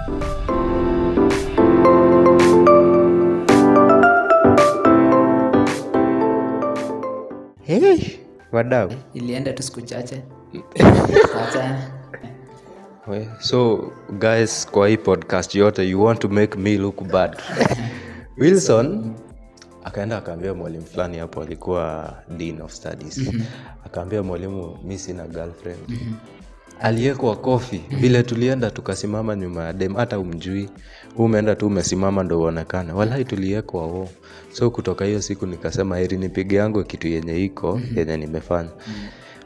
Hey, wadau. Ilienda tu siku chache. So guys, kwa hii podcast yote you want to make me look bad. Wilson akaenda akaambia mwalimu fulani hapo, alikuwa dean of studies. Akaambia mwalimu, mimi sina girlfriend. Aliyekuwa kofi vile tulienda tukasimama nyuma ya dem, hata umjui, umeenda tu umesimama ndo uonekane. Wallahi tuliekwa wao. So kutoka hiyo siku nikasema heri nipige yangu kitu yenye iko yenye nimefanya.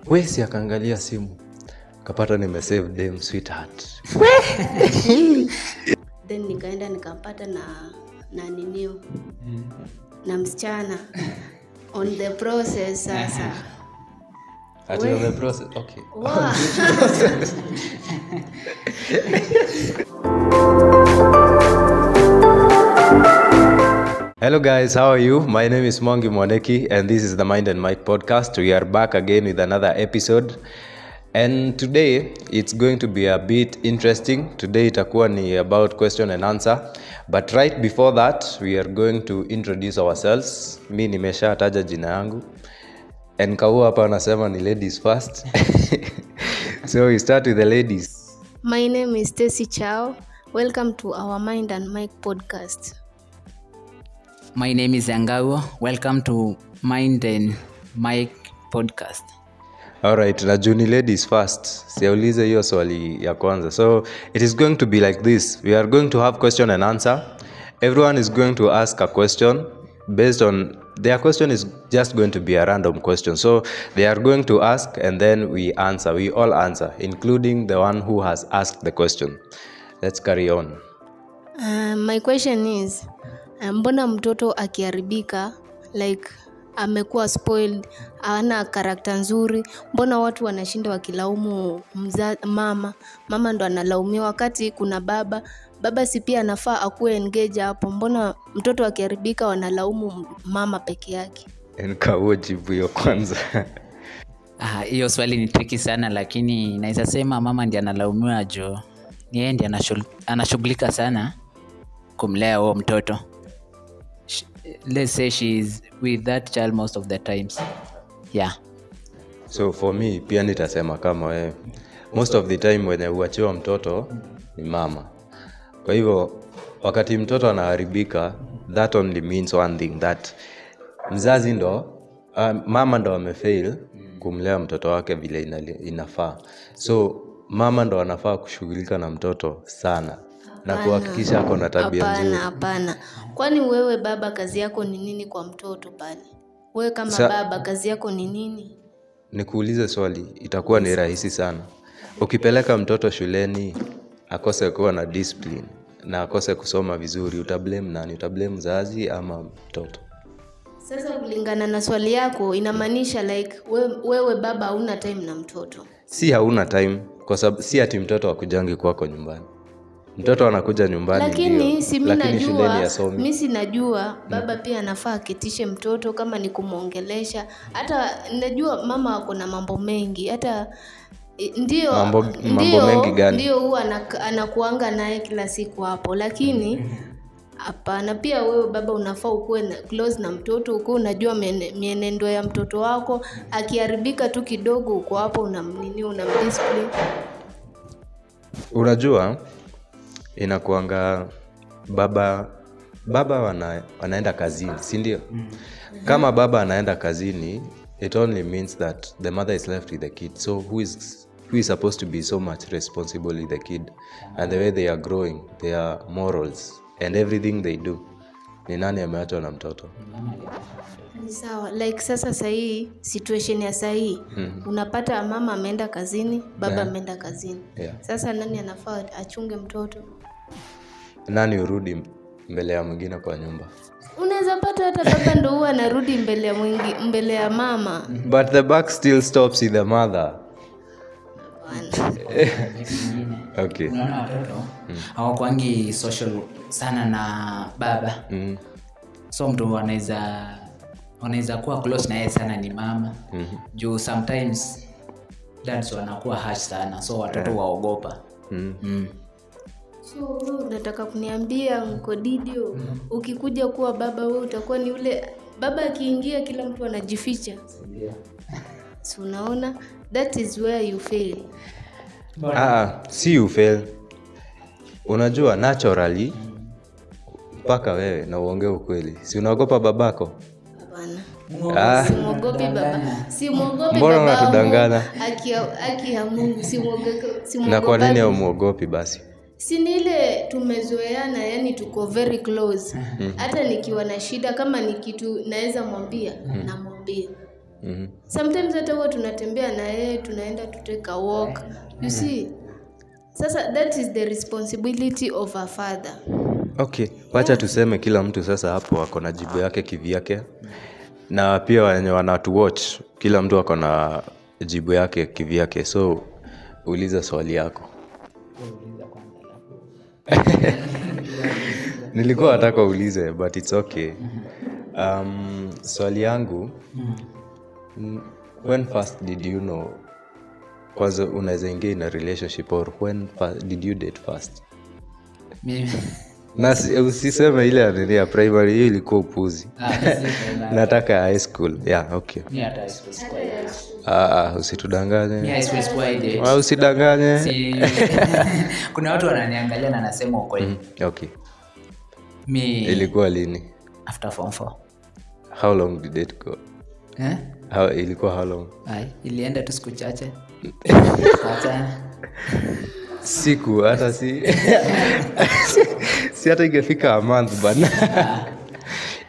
Wesi akaangalia simu akapata nimesave dem sweetheart. Then nikaenda nikapata na ninio na msichana on the process sasa. At on the process, okay. Wow. Hello guys, how are you? My name is Mwangi Mwaneki and this is the Mind and Mike podcast. We are back again with another episode. And today it's going to be a bit interesting. Today itakuwa ni about question and answer. But right before that, we are going to introduce ourselves. Mi nimeshataja jina yangu. And Kaua hapa anasema ni ladies first. So we start with the ladies. My name is Stacy Chao. Welcome to our Mind and Mike podcast. My name is Angawo. Welcome to Mind and Mike podcast. All right, na juu ni ladies first. Siaulize hiyo swali ya kwanza. So it is going to be like this. We are going to have question and answer. Everyone is going to ask a question based on their question is just going to be a random question. So they are going to ask and then we answer. We all answer, including the one who has asked the question. Let's carry on. My question is, mbona mtoto akiharibika, like amekuwa spoiled, hana karakta nzuri, mbona watu wanashinda wakilaumu mama? Mama ndo analaumiwa wakati kuna baba. Baba si pia anafaa akuwe engage hapo? Mbona mtoto akiharibika wanalaumu mama peke yake? Nikawa jibu hiyo kwanza. Hiyo swali ni tricky sana, lakini naweza sema mama ndiye analaumiwa jo. Ni yeye ndiye anashughulika sana kumlea huo mtoto. Let's say she is with that child most of the times. Yeah. So for me pia nitasema kama wewe, most of the time when uachiwa mtoto ni mama. Kwa hivyo wakati mtoto anaharibika, that only means one thing, that mzazi ndo mama ndo amefail kumlea mtoto wake vile inafaa. So mama ndo anafaa kushughulika na mtoto sana na kuhakikisha ako na tabia nzuri. Hapana. Kwani wewe baba kazi yako ni nini kwa mtoto pale? Wewe kama baba kazi yako ni nini? Nikuulize swali, itakuwa ni rahisi sana. Ukipeleka mtoto shuleni akose kuwa na discipline na akose kusoma vizuri, utablame nani? Utablame mzazi ama mtoto? Sasa kulingana na swali yako inamaanisha like wewe baba hauna time na mtoto. Si hauna time, kwa sababu si ati mtoto akujangi kwako nyumbani. Mtoto anakuja nyumbani, lakini si mimi najua, mimi sinajua baba pia anafaa akitishe mtoto kama ni kumuongelesha. Hata najua mama ako na mambo mengi, hata ndio mambo mengi gani? Ndio huwa anakuanga naye kila siku hapo, lakini hapana, pia wewe baba unafaa ukuwe close na mtoto, ukuwe unajua mienendo ya mtoto wako. Akiharibika tu kidogo uko hapo unamnini, unamdiscipline. Unajua inakuanga baba wanaenda kazini, si ndio? Kama baba anaenda kazini, it only means that the mother is left with the kid. So who is supposed to be so much responsible with the kid and the way they are growing, their morals and everything they do? Ni nani ameachwa na mtoto? Ni sawa. Like sasa sahi, situation ya sahi, unapata mama ameenda kazini, baba ameenda kazini. Yeah. Sasa nani anafaa achunge mtoto? Nani urudi mbele ya mwingine kwa nyumba? Unaweza pata hata baba ndo huwa anarudi mbele ya mama. But the buck still stops with the mother. Okay. Unaona watoto hawakuangi social sana na baba. So mtu anaweza kuwa close na yeye sana ni mama. Juu sometimes dads wanakuwa harsh sana, so watoto waogopa. So wewe unataka kuniambia Mkodidio, ukikuja kuwa baba wewe utakuwa ni ule baba akiingia kila mtu anajificha. Ndio. So unaona, that is where you fail. Si you fail. Unajua naturally mpaka wewe na uongee ukweli. Si unaogopa babako? Hapana. Simwogopi baba. Simwogopi. Mbona unatudanganya? Aki ya Mungu simwogopi. Na kwa nini humuogopi basi? Si ni ile tumezoeana, yani tuko very close. Hata nikiwa na shida kama ni kitu naweza mwambia, namwambia. Sometimes hata huwa tunatembea na yeye, tunaenda to take a walk. You see? Sasa that is the responsibility of a father. Okay, wacha tuseme kila mtu sasa hapo ako na jibu yake kivyake. Na pia wenye wanatu watch, kila mtu ako na jibu yake kivyake. So uliza swali yako. Nilikuwa nataka uulize but it's okay. Swali yangu, when first did you know kwanza unaweza ingia in a relationship, or when did you date first? Mimi na usiseme ile ya nini ya primary, hiyo ilikuwa upuzi. Nataka high school. Yeah, okay. Mimi hata high school sikuwa. Usitudanganye. Mimi high school sikuwa date. Usidanganye. Kuna watu wananiangalia na nasema ukweli. Okay. Mimi ilikuwa lini? After form 4. How long did it go? How ilikuwa how long? Ilienda tu siku chache. Acha. Siku hata si si hata ingefika a month bana.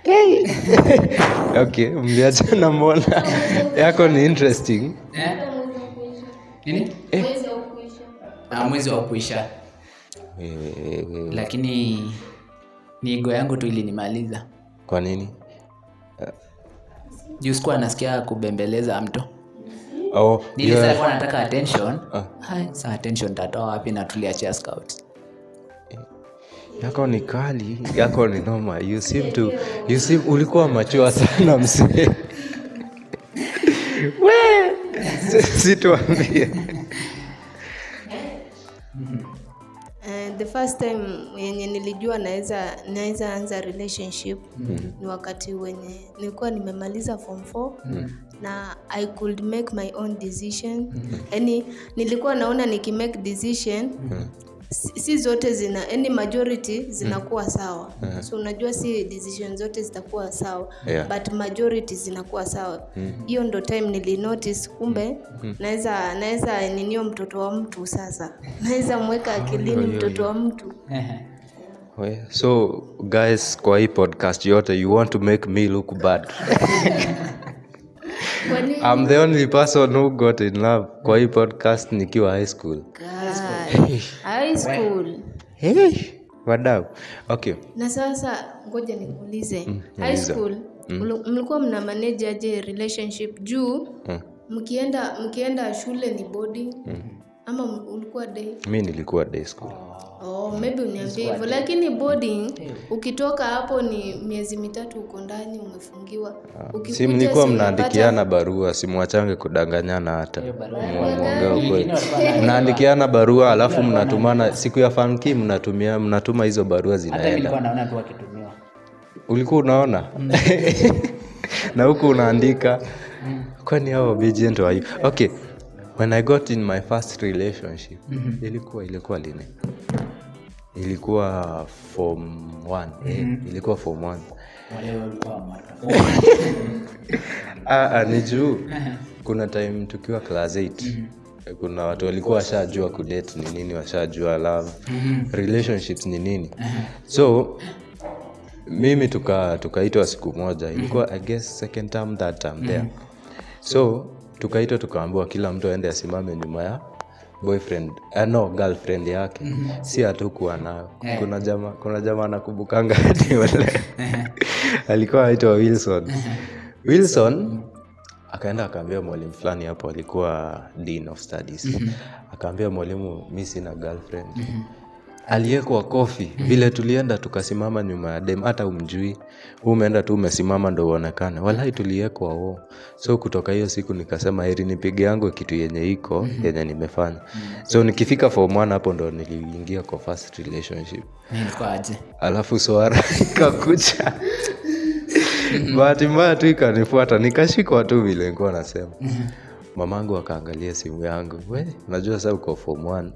Hey. Okay, mliachana mbona? Yako ni interesting. Nini? Mwezi wa kuisha. Lakini ni ego yangu tu ilinimaliza. Kwa nini? Juu sikuwa nasikia kubembeleza mtu. Oh, nilikuwa nataka attention. Hai, sa attention tatoa wapi na tuliachia scout. Yako ni kali, yako ni noma. You seem ulikuwa mature sana msee. We, situambie. The first time yenye nilijua naweza anza relationship ni wakati wenye nilikuwa nimemaliza form 4 na I could make my own decision. Yani nilikuwa naona nikimake decision si zote zina, yani majority zinakuwa sawa. So unajua si decision zote zitakuwa sawa, but majority zinakuwa sawa. Hiyo ndo time nilinotice kumbe naweza ninio mtoto wa mtu sasa. Naweza mweka akilini mtoto wa mtu. So guys, kwa hii podcast yote you want to make me look bad. I'm the only person who got in love kwa hii podcast nikiwa high school. God. High school. Hey, wadau. Okay. Na sasa ngoja nikuulize. High school mlikuwa mna manage aje relationship juu mkienda shule ni boarding ama ulikuwa day? Mimi nilikuwa day school. Oh, maybe uniambie hivyo. Lakini boarding ukitoka hapo ni miezi mitatu uko ndani umefungiwa. Si mlikuwa mnaandikiana barua, si muachange kudanganyana hata. Muongee ukweli. Mnaandikiana barua alafu mnatumana siku ya funky, mnatuma hizo barua zinaenda. Hata nilikuwa naona tu wakitumiwa. Ulikuwa unaona? Na huku unaandika. Kwani hao obedient were you? Okay. When I got in my first relationship, ilikuwa lini? Ilikuwa form 1. Ilikuwa form 1. Wale walikuwa mwaka. Ni juu. Kuna time tukiwa class 8. Kuna watu walikuwa washajua kudate ni nini, washajua love, relationships ni nini. So mimi tukaitwa siku moja. Ilikuwa I guess second term, third term there. So tukaitwa tukaambiwa kila mtu aende asimame nyuma ya boyfriend, no girlfriend yake. Si hatukuwa nayo. Kuna jamaa anakumbukanga hadi wale. Alikuwa anaitwa Wilson. Wilson akaenda akaambia mwalimu fulani hapo, alikuwa dean of studies. Akaambia mwalimu, mimi sina girlfriend. Aliekwa kofi. Vile tulienda tukasimama nyuma ya dem, hata umjui, umeenda tu umesimama ndo uonekane. Walai tuliekwa wo. So kutoka hiyo siku nikasema heri nipige yangu kitu yenye iko yenye nimefanya. So nikifika form 1 hapo ndo niliingia kwa first relationship. Nilikuwa aje? Alafu swara ikakuja. Bahati mbaya tu ikanifuata, nikashikwa tu vile nilikuwa nasema. Mamangu akaangalia simu yangu. We, unajua sasa uko form 1.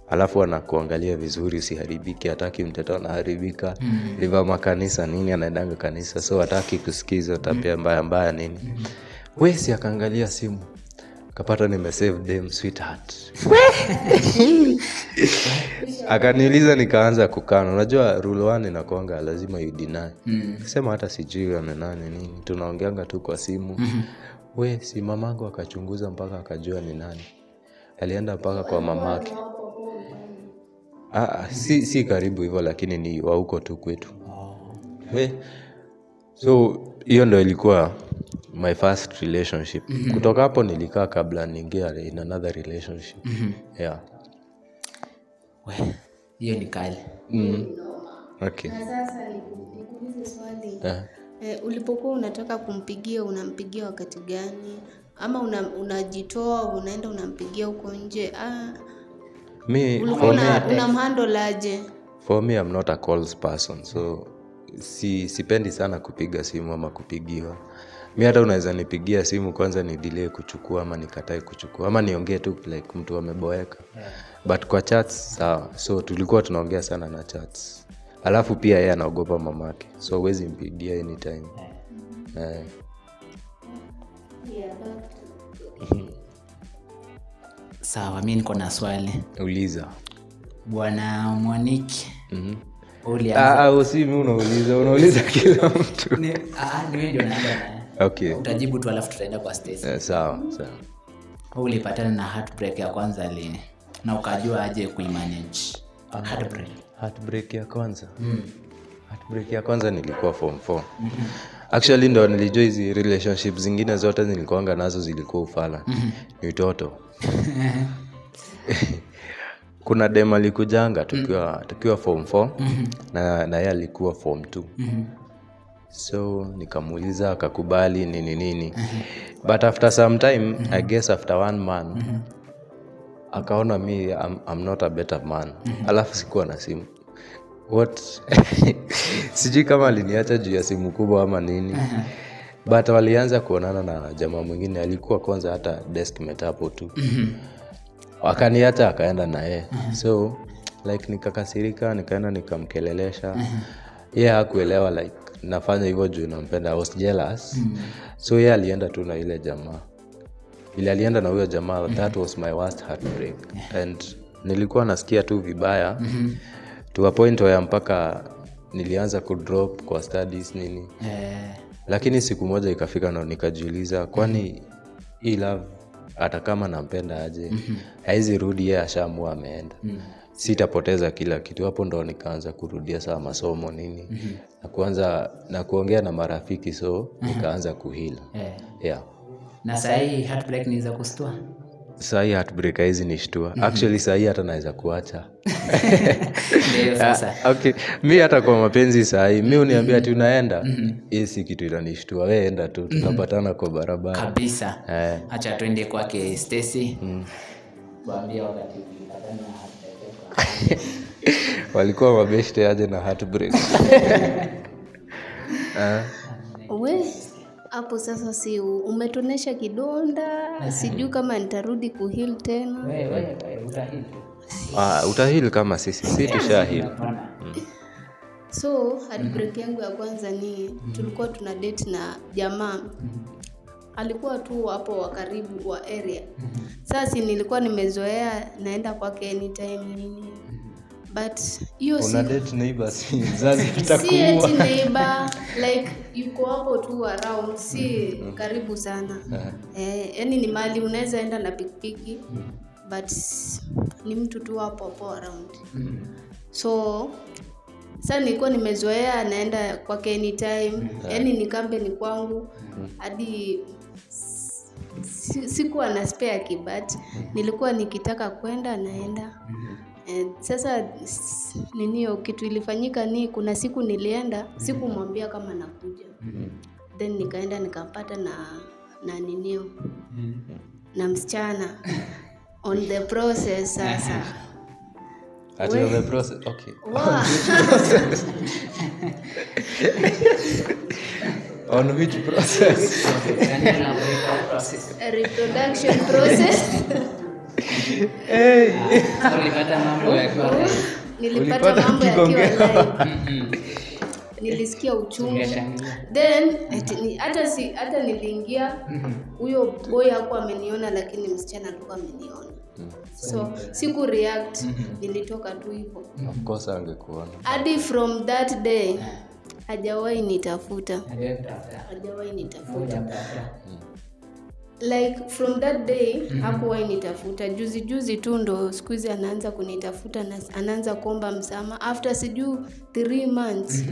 Alafu anakuangalia vizuri usiharibike, hataki mtoto anaharibika. Liva makanisa nini, anaendanga kanisa, so hataki kusikiza tabia mbaya mbaya nini. We si akaangalia simu, akapata nimesave dem sweetheart. Akaniuliza, nikaanza kukana. Unajua rule 1 inakuanga lazima you deny. Sema hata sijui ana nani nini, tunaongeanga tu kwa simu. We si mamangu akachunguza mpaka akajua ni nani. Alienda mpaka kwa mamake. Si karibu hivyo, lakini ni wa huko tu kwetu. We, so hiyo ndo ilikuwa my first relationship. Kutoka hapo nilikaa kabla niingia in another relationship. Yeah. We, hiyo ni kali. Okay. Na sasa nikuulize swali. Ulipokuwa unataka kumpigia, unampigia wakati gani? Ama unajitoa unaenda unampigia huko nje? Me, unamhandle aje? For me, I'm not a calls person. So sipendi sana kupiga simu ama kupigiwa. Mi hata unaweza nipigia simu kwanza ni delay kuchukua ama nikatae kuchukua ama niongee tu like mtu ameboeka. But kwa chats sawa. So tulikuwa tunaongea sana na chats. Alafu pia yeye anaogopa mamake. So huwezi mpigia anytime. Sawa, mimi niko na swali. Uliza. Bwana Mwaniki. Usi mimi unauliza kila mtu. Ni wewe ndio unaanza. Okay. Utajibu tu alafu tutaenda kwa Stacy. Sawa, sawa. Ulipatana na heartbreak ya kwanza lini? Na ukajua aje kuimanage? Heartbreak. Heartbreak ya kwanza. Heartbreak ya kwanza nilikuwa form 4. Actually ndo nilijua hizi relationships zingine zote nilikuanga nazo zilikuwa ufala. Ni utoto. Kuna dem alikujanga tukiwa form 4 na yeye alikuwa form 2. So nikamuuliza akakubali nini nini. But after some time, I guess after 1 month, akaona me I'm not a better man. Alafu sikuwa na simu. What? Sijui kama aliniacha juu ya simu kubwa ama nini. But walianza kuonana na jamaa mwingine, alikuwa kwanza hata deskmate hapo tu. Wakaniacha akaenda na yeye. So like nikakasirika, nikaenda nikamkelelesha. Yeye hakuelewa like nafanya hivyo juu nampenda, I was jealous. So yeye alienda tu na ile jamaa. Ile alienda na huyo jamaa, that was my worst heartbreak. And nilikuwa nasikia tu vibaya. To a point where mpaka nilianza kudrop kwa studies nini. Lakini siku moja ikafika na nikajiuliza, kwani hii love hata kama nampenda aje, haizi rudi, yeye ashaamua ameenda. Sitapoteza kila kitu. Hapo ndo nikaanza kurudia saa masomo nini. Na kuanza na kuongea na marafiki, so nikaanza kuheal. Yeah. Na sahi heartbreak ni za kustua? Sahi heartbreak hizi ni shtua. Actually sahi hata naweza kuacha. Ndio sasa. Okay, mi hata kwa mapenzi sahi, mi uniambia ati unaenda, hii si kitu inanishtua. Wewe enda tu, tutapatana kwa barabara. Kabisa. Acha twende kwake Stacy. Tuambie wakati ulipatana na heartbreak. Walikuwa mabeshte aje na heartbreak. We hapo sasa si umetonesha kidonda, sijui kama nitarudi kuheal tena. Wewe utaheal. Utaheal kama sisi tushaheal. So heartbreak yangu ya kwanza ni tulikuwa tuna date na jamaa. Alikuwa tu hapo wa karibu wa area. Sasa nilikuwa nimezoea naenda kwake anytime nini. But hiyo si una date neighbor, si mzazi atakuua. Si eti neighbor, like yuko hapo tu around, si karibu sana. Yani ni mali unaweza enda na pikipiki, but ni mtu tu hapo around. So sasa nilikuwa nimezoea naenda kwake anytime, yani ni kambe ni kwangu hadi sikuwa na spare key, but nilikuwa nikitaka kwenda naenda. Sasa ninio kitu ilifanyika ni kuna siku nilienda, sikumwambia kama nakuja. Then nikaenda nikampata na ninio na msichana on the process sasa. At on the process, okay. Wow. On which process? Reproduction process. Hey. Ulipata mambo yakiwa live. Nilipata mambo yakiwa live. Nilisikia uchungu. Then hata niliingia, huyo boy hakuwa ameniona lakini msichana alikuwa ameniona. So siku react, nilitoka tu hivyo. Of course angekuona. Hadi from that day hajawahi nitafuta. Hajawahi nitafuta. Like from that day hakuwahi nitafuta. Juzi tu ndo siku hizi anaanza kunitafuta na anaanza kuomba msamaha after sijui 3 months.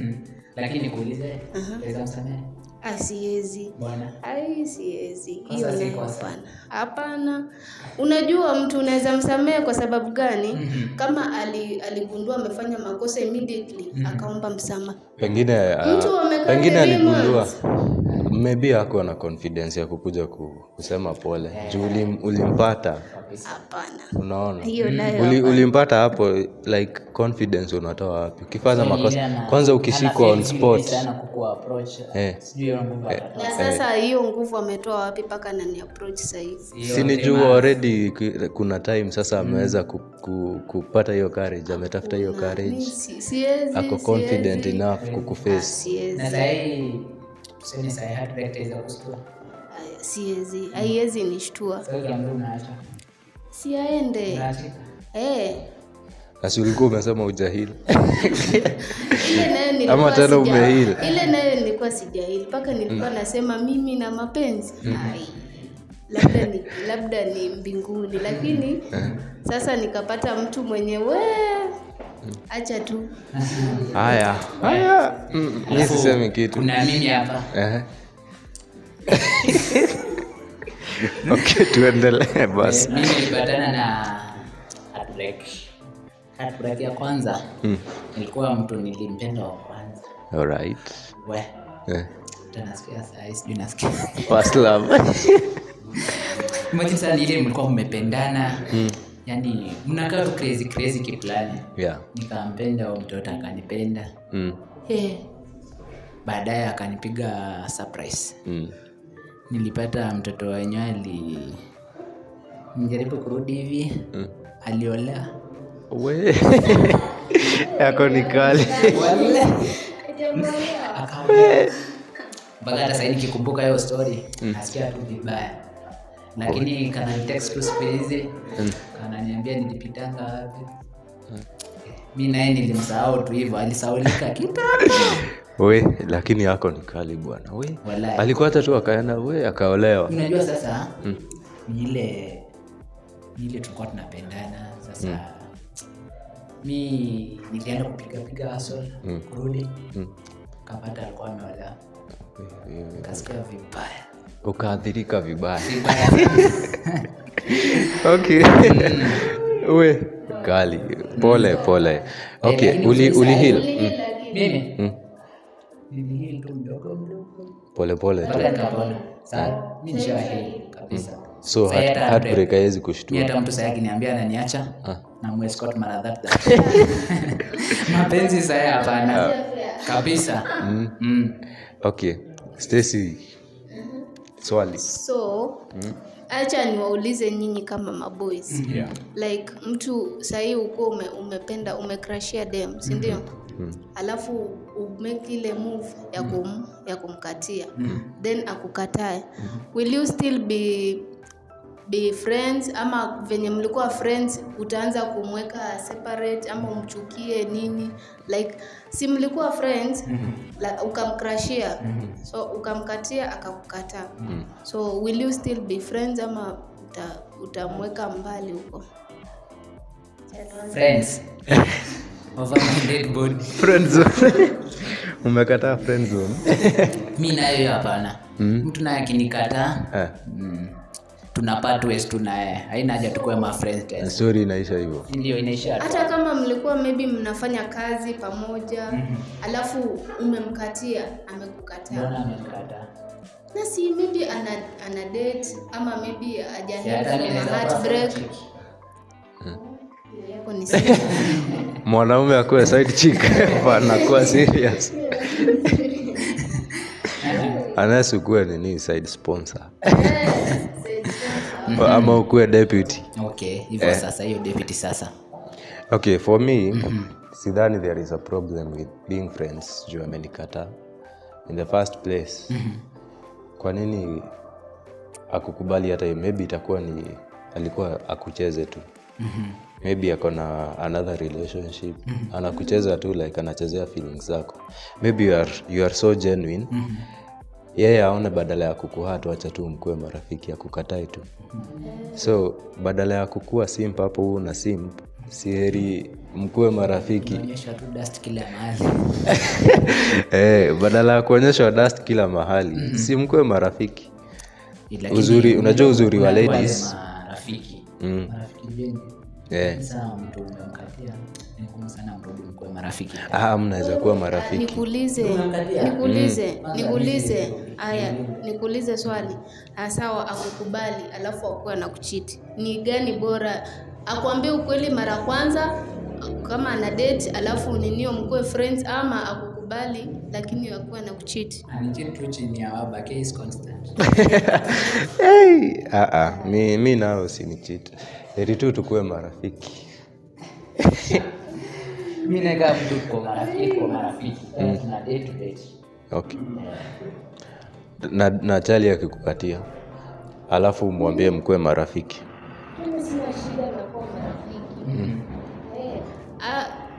Lakini kuulize, unaweza msamehe? Siwezi. Bwana. Ai, siwezi. Hiyo ni hapana. Hapana. Unajua mtu unaweza msamehe kwa sababu gani? Kama aligundua amefanya makosa immediately akaomba msamaha. Pengine pengine aligundua maybe hakuwa na confidence ya kukuja kusema pole. Juu ulimpata. Hapana. Unaona? Ulimpata hapo, like confidence unatoa wapi? Ukifanya makosa kwanza ukishikwa on spot sana kuku approach. Sijui hiyo nguvu. Na sasa hiyo nguvu ametoa wapi paka anani approach sasa hivi? Si ni juu already kuna time sasa ameweza kupata hiyo courage, ametafuta hiyo courage. Siwezi. Ako confident enough kukuface. Na sasa hii tuseme sasa heartbreak iza kushtua. Siwezi. Haiwezi nishtua. Sasa kila mtu unaacha. Si aende. Asi ulikuwa umesema hujahili. Ile nayo nilikuwa ama tena umehili. Ile nayo nilikuwa sijahili. Paka nilikuwa nasema mimi na mapenzi. Ai. Labda ni mbinguni, lakini sasa nikapata mtu mwenye acha tu. Haya. Mimi sisemi kitu. Kuna mimi hapa. Okay, tuendelee basi. Mimi nilipatana na heartbreak. Heartbreak ya kwanza. Nilikuwa mtu nilimpenda wa kwanza. All right. We. Tunasikia sasa, sijui nasikia. First love. Imagine sana ile mlikuwa mmependana. Yaani mnakaa tu crazy kiplani. Yeah. Nikampenda huyo mtoto akanipenda. Baadaye akanipiga surprise. Nilipata mtoto wenyewe alijaribu kurudi hivi. Aliolewa. We. Yako ni kali. Akaolewa. Mpaka hata sasa nikikumbuka hiyo story nasikia tu vibaya. Lakini kana text tu siku hizi kananiambia nilipitanga wapi. Mimi naye nilimsahau tu hivyo, alisahaulika kitambo. We, lakini yako ni kali bwana. We. Alikuwa hata tu akaenda we akaolewa. Unajua sasa ni ile tulikuwa tunapendana sasa. Mi nilienda kupiga hustle kurudi. Kapata alikuwa ameolewa. Kasikia vibaya. Ukaathirika vibaya. Okay. We, kali. Pole pole. Okay, uli heal. Mimi? Niliheal tu mdogo mdogo. Pole pole tu. Sasa mimi nishaheal kabisa. So heartbreak haiwezi kushtua. Hata mtu sasa akiniambia ananiacha na muescort mara that. Mapenzi sasa hapana. Kabisa. Okay. Stacy, swali. So, acha niwaulize nyinyi kama maboys. Yeah. Like mtu sahi uko umependa umecrushia dem, si ndio? Alafu umake ile move ya kumkatia. Then akukatae. Will you still be friends ama venye mlikuwa friends utaanza kumweka separate ama umchukie nini? Like si mlikuwa friends like, ukamcrushia so ukamkatia akakukataa. So will you still be friends ama utamweka mbali huko? Friends over my dead body. Friends zone. Umekataa friend zone. Mimi nayo hapana. Mtu naye akinikataa Tuna part ways tunaye. Haina haja tukue ma friends tena. Story inaisha hivyo. Ndio inaisha. Hata kama mlikuwa maybe mnafanya kazi pamoja, alafu umemkatia, amekukataa. Mbona amemkataa? Na si maybe ana date ama maybe hajaheal heartbreak. Yako ni serious. Mwanaume akuwe side chick anakuwa serious. Anaweza kuwa nini side sponsor. Ama ukuwe deputy. Okay, hivyo sasa hiyo deputy sasa. Okay, for me sidhani there is a problem with being friends juu amenikataa in the first place. Kwa nini akukubali hata maybe itakuwa ni alikuwa akucheze tu. Maybe ako na another relationship. Anakucheza tu like anachezea feelings zako. Maybe you are so genuine. Yeye aone badala ya kukuhata acha tu mkue marafiki akukatai tu. So badala ya kukua simp hapo una simp, si heri mkue marafiki. Onyesha tu dust kila mahali. Badala ya kuonyesha dust kila mahali, si mkue marafiki. Uzuri, unajua uzuri wa ladies. Marafiki. Marafiki wengi. Sasa mtu umemkatia, ni ngumu sana mrudi mkue marafiki. Mnaweza kuwa marafiki. Nikuulize. Haya, nikuulize swali. Sawa akukubali alafu akuwe na kuchiti. Ni gani bora? Akwambie ukweli mara kwanza kama ana date alafu ninio mkue friends, ama akukubali lakini akuwe na kuchiti? Anichiti tu chini ya baba, case constant. Hey, mi nao sinichiti. Heri tu tukue marafiki. Mimi naika mtu kwa marafiki, Tuna date to date. Okay. Na chali akikukatia alafu umwambie mkue marafiki. Mimi sina shida na kuwa marafiki.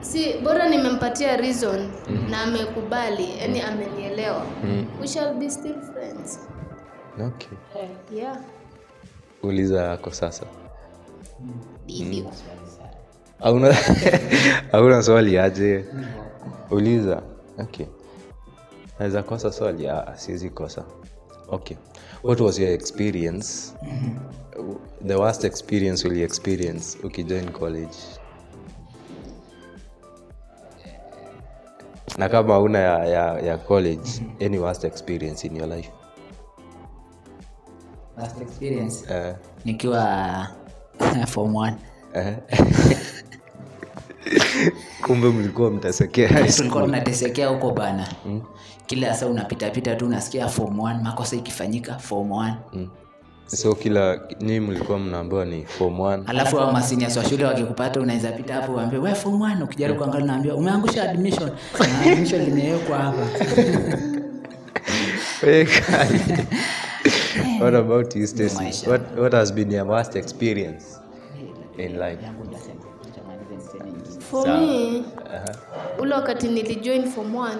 Si bora nimempatia reason na amekubali, yani amenielewa. We shall be still friends. Okay. Yeah. Uliza yako sasa. Hauna swali aje? Uliza. Okay. Naweza kosa swali? Siwezi kosa. Okay. What was your experience? The worst experience will you experience ukijoin college? Na kama una ya college, any worst experience in your life? Worst experience? Nikiwa form 1. Kumbe mlikuwa mtasekea high school. Tulikuwa tunatesekea huko bana. Kila saa unapita pita tu unasikia form 1 makosa ikifanyika form 1. So kila nyinyi mlikuwa mnaambiwa ni form 1. Alafu hao maseniors wa shule wakikupata unaweza pita hapo waambie wewe form 1, ukijaribu kuangalia unaambiwa umeangusha admission. Na admission limewekwa hapa. What about you, Stacy? What has been your worst experience in life? For me, ule wakati nilijoin form 1,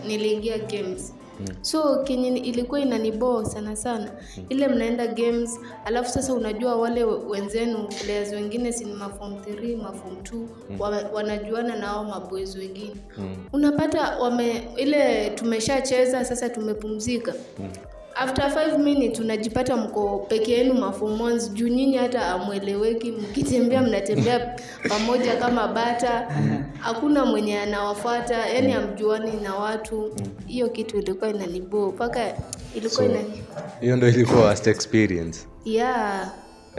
niliingia games. So kenye ilikuwa inaniboo sana sana. Ile mnaenda games, alafu sasa unajua wale wenzenu players wengine si ma form 3, ma form 2, wanajuana na hao maboys wengine. Unapata ile tumeshacheza sasa tumepumzika. After 5 minutes unajipata mko peke yenu ma form 1s, juu nyinyi hata amueleweki, mkitembea mnatembea pamoja kama bata, hakuna mwenye anawafuata, yani hamjuani na watu. Hiyo kitu ilikuwa inaniboo mpaka ilikuwa hiyo ndio ilikuwa worst experience. Yeah.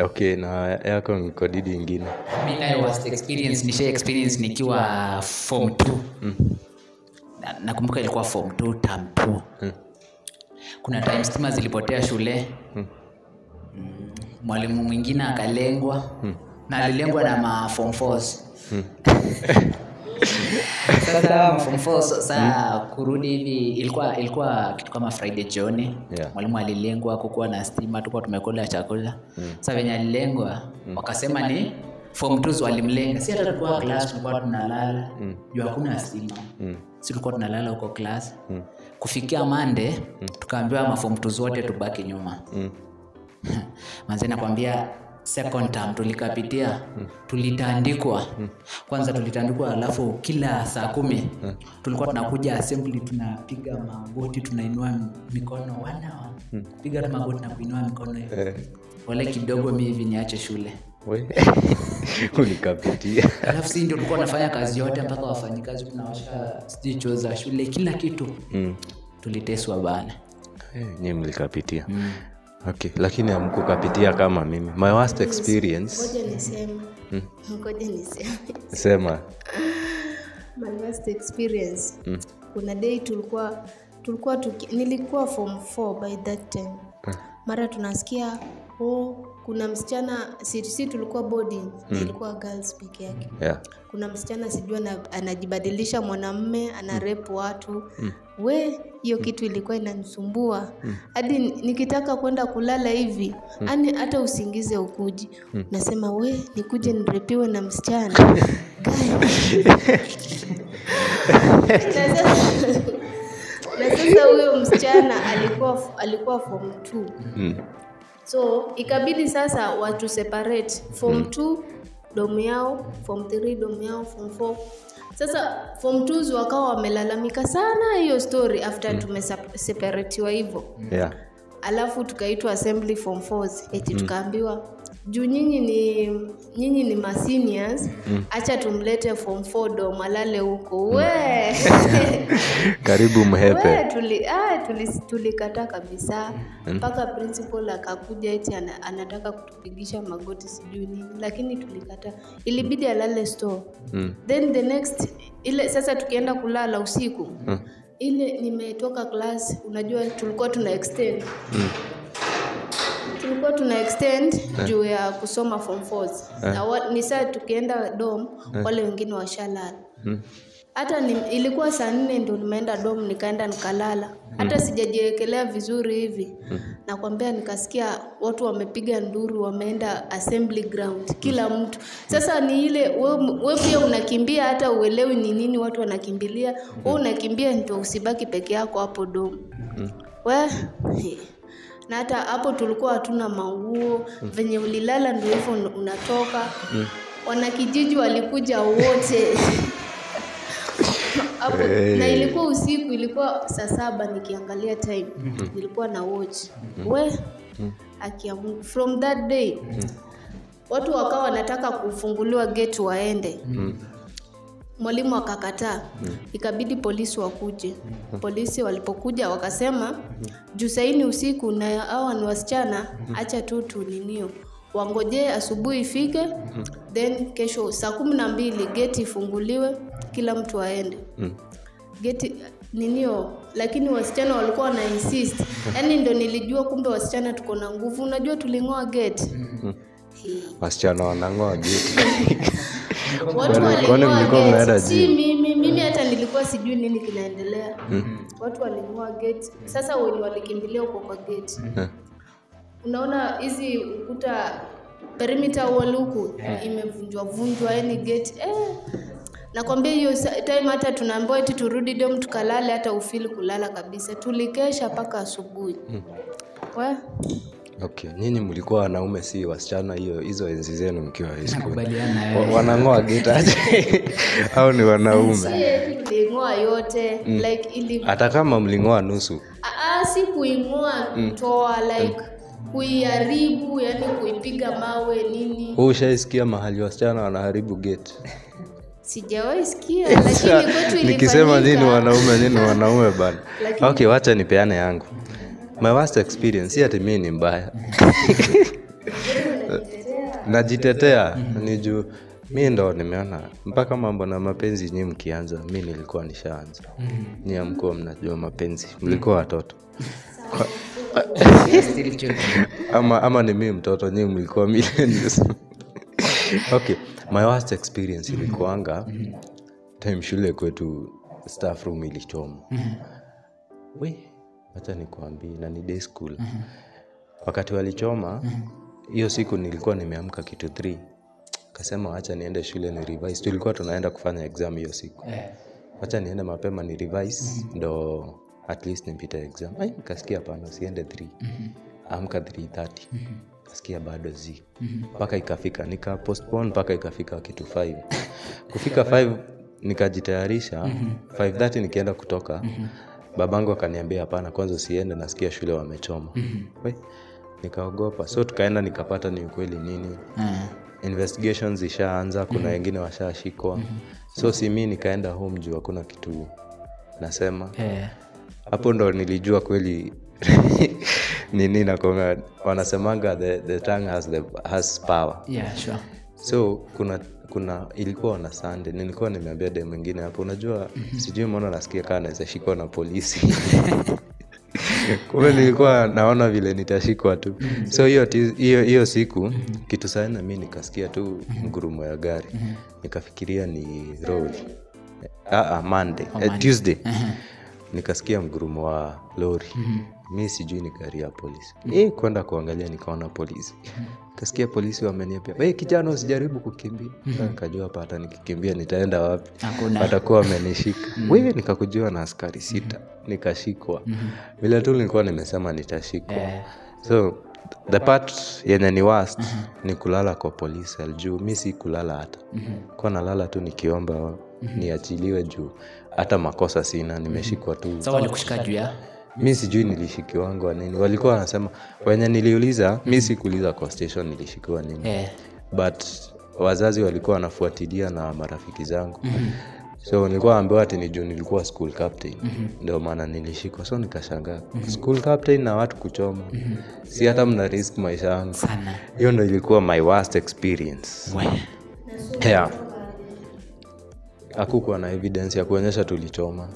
Okay, na yako ni kodidi nyingine. Mimi nayo worst experience nisha experience nikiwa form 2. Nakumbuka ilikuwa form 2 term 2. Kuna time stima zilipotea shule. Mwalimu mwingine akalengwa. Na alilengwa na ma form 4s. Sasa form 4 sasa kurudi hivi ilikuwa kitu kama Friday jioni. Yeah. Mwalimu alilengwa kukuwa na stima, tulikuwa tumekula chakula. Sasa wenye alilengwa wakasema ni form 2 walimlenga. Si hata tulikuwa class tulikuwa tunalala. Juu hakuna stima. Si tulikuwa tunalala huko class. Kufikia Monday tukaambiwa ma form 2 wote tubaki nyuma. Manze nakwambia Second term tulikapitia, tulitandikwa. Kwanza tulitandikwa, alafu kila saa 10 tulikuwa tunakuja assembly, tunapiga magoti, tunainua mikono, wana piga magoti na kuinua mikono hivi. Wale kidogo mimi hivi niache shule. Ulikapitia. Alafu si ndio tulikuwa tunafanya kazi yote mpaka wafanyikazi tunawasha sijui choo za shule, kila kitu. Tuliteswa bana. Nyinyi mlikapitia. Okay, lakini hamkukapitia kama mimi. My worst experience. Ngoja niseme. Sema. My worst experience. Kuna day tulikuwa nilikuwa form 4 by that time. Mara tunasikia kuna msichana, si tulikuwa boarding, ilikuwa girls peke yake. Yeah. Kuna msichana sijui anajibadilisha mwanamume, ana rape watu. We, hiyo kitu ilikuwa inanisumbua. Hadi nikitaka kwenda kulala hivi, yani hata usingize ukuji. Nasema we, nikuje nirepiwe na msichana. Na sasa huyo msichana alikuwa form 2. So ikabidi sasa watu separate form 2 domu yao, form 3 domu yao, form 4. Sasa form 2 wakawa wamelalamika sana hiyo story after tumeseparatiwa hivyo. Yeah. Alafu tukaitwa assembly form 4s, eti tukaambiwa juu nyinyi ni ma seniors, acha tumlete form 4 dom alale huko. We. Karibu mhepe. We tulikataa kabisa. Mpaka principal akakuja eti anataka kutupigisha magoti sijui nini, lakini tulikataa. Ilibidi alale store. Then the next ile sasa tukienda kulala usiku. Ile nimetoka class, unajua tulikuwa tuna extend. Tulikuwa tuna extend juu ya kusoma form 4s. Na ni saa tukienda dom, wale wengine washalala. Hata ilikuwa saa 4 ndio nimeenda dom, nikaenda nikalala. Hata sijajiwekelea vizuri hivi. Nakwambia nikasikia watu wamepiga nduru, wameenda assembly ground kila mtu. Sasa ni ile wewe pia unakimbia, hata uelewi ni nini watu wanakimbilia. Wewe unakimbia ndio usibaki peke yako hapo dom. We na hata hapo tulikuwa hatuna manguo, venye ulilala ndio hivyo unatoka. Wanakijiji walikuja wote. Hapo na ilikuwa usiku, ilikuwa saa 7 nikiangalia time. Nilikuwa na watch. We akia Mungu, from that day watu wakawa wanataka kufunguliwa gate waende. Mwalimu akakataa. Ikabidi polisi wakuje. Polisi walipokuja wakasema juu saa ni usiku na hawa ni wasichana, acha tu tuninio. Wangojee asubuhi ifike, then kesho saa 12 gate ifunguliwe, kila mtu aende. Gate ninio, lakini wasichana walikuwa wana insist. Yaani ndio nilijua kumbe wasichana tuko na nguvu. Unajua tulingoa gate. Wasichana wanangoa gate. Watu walingoa gate. Si mimi hata nilikuwa sijui nini kinaendelea. Watu walingoa gate. Sasa wenye walikimbilia huko kwa gate. Unaona hizi ukuta perimeter wall huku imevunjwa vunjwa, yani gate. Nakwambia hiyo time hata tunaambiwa eti turudi dom tukalale, hata ufili kulala kabisa. Tulikesha mpaka asubuhi. We? Okay, nyinyi mlikuwa wanaume si wasichana hiyo hizo enzi zenu mkiwa high school. Nakubaliana wewe. Wanangoa gate aje? Au ni wanaume? Si tulingoa yote, like ili hata kama mlingoa nusu. Si kuingoa kutoa, like kuiharibu, yani kuipiga mawe nini. Wewe ushaisikia mahali wasichana wanaharibu gate? Sijawahi sikia, lakini kwetu ilifanyika. Nikisema nini wanaume, nini wanaume bana. Okay, wacha nipeane yangu. My worst experience, si ati mimi ni mbaya. Najitetea ni juu mimi ndo nimeona mpaka mambo na mapenzi nyinyi mkianza, mimi nilikuwa nishaanza. Nyinyi mko mnajua mapenzi, mlikuwa watoto. Ama ni mimi mtoto, nyinyi mlikuwa millennials. Okay, my worst experience ilikuanga time shule kwetu staff room ilichoma. We, acha nikwambie, na ni day school. Wakati walichoma, hiyo siku nilikuwa nimeamka kitu 3. Kasema acha niende shule ni revise. Tulikuwa tunaenda kufanya exam hiyo siku. Acha niende mapema ni revise ndo at least nipite exam. Ai, nikasikia hapana, siende 3. Amka 3:30. Nasikia bado zi. Mpaka ikafika, nika postpone mpaka ikafika kitu 5. Kufika 5 nikajitayarisha, 5:30 nikienda kutoka. Babangu akaniambia hapana, kwanza usiende, nasikia shule wamechoma. Nikaogopa. So tukaenda nikapata ni ukweli nini. Investigations ishaanza, kuna wengine washashikwa. So si mimi nikaenda home juu hakuna kitu nasema. Hapo ndo nilijua kweli nini nakonga wanasemanga the tongue has power. Yeah, sure. So kuna ilikuwa na Sunday, nilikuwa nimeambia dem mwingine hapo, unajua sijui mbona nasikia kama naweza shikwa na polisi. Kumbe nilikuwa naona vile nitashikwa tu. So hiyo siku kitu sana mimi nikasikia tu ngurumo ya gari. Nikafikiria ni lori. Monday, Tuesday. Nikasikia mgurumo wa lori. Mimi sijui ni gari ya polisi. Kwenda kuangalia nikaona polisi. Nikasikia polisi wameniambia, "Wewe kijana usijaribu kukimbia." Nikajua hapa hata nikikimbia nitaenda wapi? Watakuwa wamenishika. Wewe nikakujiwa na askari 6, nikashikwa. Vile tu nilikuwa nimesema nitashikwa. So the part yenye ni worst ni kulala kwa polisi juu mimi si kulala hata. Kwa nalala tu nikiomba niachiliwe juu hata makosa sina, nimeshikwa tu. Sawa, walikushika juu ya? Mimi sijui nilishikiwangwa nini. Walikuwa wanasema wenye niliuliza, mimi sikuuliza kwa station nilishikiwa nini. But wazazi walikuwa wanafuatilia na marafiki zangu. So nilikuwa naambiwa ati ni juu nilikuwa school captain. Ndio maana nilishikwa. So nikashangaa. School captain na watu kuchoma. Si hata mna risk maisha yangu. Hiyo ndio ilikuwa my worst experience. Yeah. Hakukuwa na evidence ya kuonyesha tulichoma.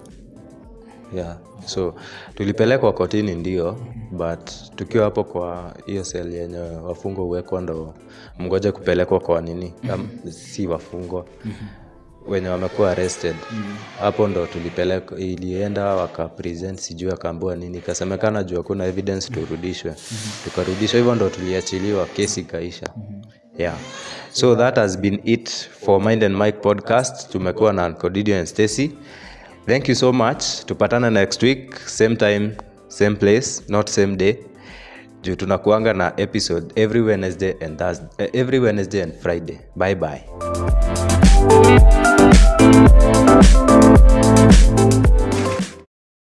Yeah. So tulipelekwa kotini ndio, but tukiwa hapo kwa hiyo cell yenye wafungwa huwekwa ndo mngoje kupelekwa kwa nini? Si wafungwa. Wenye wamekuwa arrested. Hapo ndo tulipelekwa, ilienda waka present sijui akaambiwa nini, ikasemekana juu hakuna evidence turudishwe. Tukarudishwa, hivyo ndo tuliachiliwa, kesi ikaisha. Yeah. So that has been it for Mind and Mike podcast. Tumekuwa na Uncle Didio and Stacy. Thank you so much. Tupatane next week, same time, same place, not same day. Juu tunakuanga na episode every Wednesday and Thursday, every Wednesday and Friday. Bye bye.